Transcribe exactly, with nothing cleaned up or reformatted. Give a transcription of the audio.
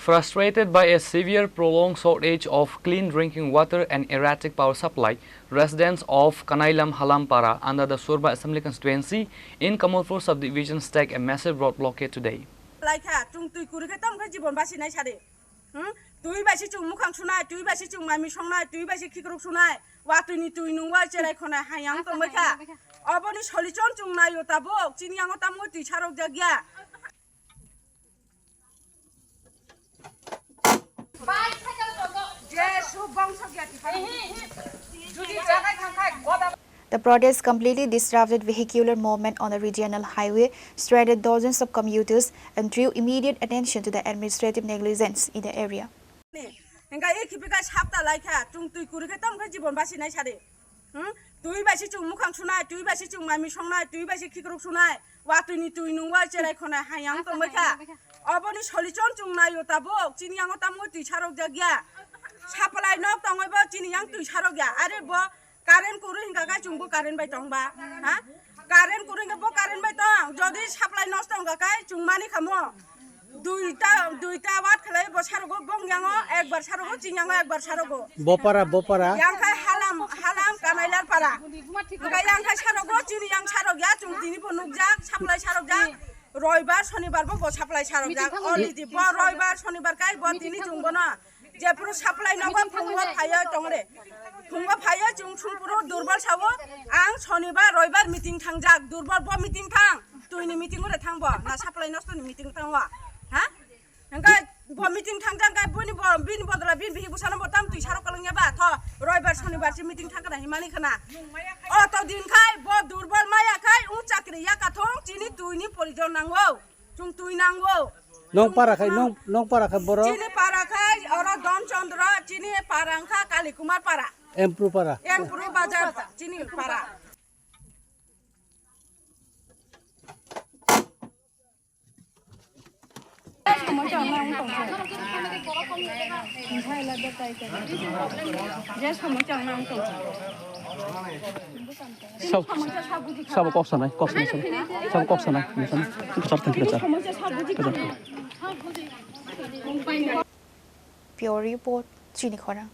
Frustrated by a severe prolonged shortage of clean drinking water and erratic power supply, residents of Kanailam Halampara under the Surba Assembly Constituency in Kamalpur Subdivision stake a massive road blockade today. Laikha, chung twi kuri khe tamo khe jibon basi nai sari. Hmm? Twi bai se chung mukhang sunai, twi bai se chung mami songnai, twi bai se khikrok sunai. Wa twi ni twi nungwa cherai khonai hayang tongbai kha. Oboni solution chung naio tabuk, chini yango tamo twi sarok jak ya. The protest completely disrupted vehicular movement on the regional highway, stranded dozens of commuters, and drew immediate attention to the administrative negligence in the area. Hingka e khipi kai sapta lai kha, chung twi kuri khe tamo khe jibon basi nai sari. Hmm? Twi bai se chung mukhang sunai, twi bai se chung mami songnai, twi bai se khikrok sunai. Wa twi ni twi nungwa cherai khonai hayang tongbai kha. Oboni solution chung naio tabuk, chini yango tamo twi sarok jak ya. Supply nok tongoi bo chini yang twi sarok ya. Are bo current kuru hingka kai chung bo current bai tong ba. Ha? Current kuru hingka bo current bai tong. Jodi supply nosto hingka kai chung mani khamo. Duita, duita wat khlai bo sarogo bong yango, ekbar sarogo, ching yango, ekbar sarogo. Bopara, bopara. Yang khai halam, halam kanailar para. Hingka yang khai sarogo, chini yang sarok ya, chung tini bo nukjak, supply sarok jak. Roibar, sonibar bo, bo supply sarok jak. Meeting thango. Already bo roibar, sonibar kai bo tini chung bono. Jephuru supply nogo phungo phaiyo tongre. Phungo phaiyo chung sungphuru durbal sawo. Ang sonibar, roibar meeting thangjak. Durbal bo meeting thang. Twi ni meeting ore thang bo. Na supply nosto ni meeting thang wa. Ha? Hingke bo meeting thangjak hingke bini bo, bini bodola bini bihi bwsano bo tam twi sarok kolong ya ba. Tho, roibar, sonibar si meeting thang kana himani khana. O to din khai bo durbal maya khai ung chakri ya kathong chini twi ni porijon nango. Chung twi nango. Nong para khai, nong, nong para khai borok? Chini para khai, oro Don Chandra, chini para wngkha Kali Kumar para. Empru para. Empru bazar, chini para. Sab-, sabo kok sanai, kok sanai, sabo. Sabo kok sanai, kok sanai. Kachar thang kachar. Kachar thang. Bureau Report, Chini Khorang.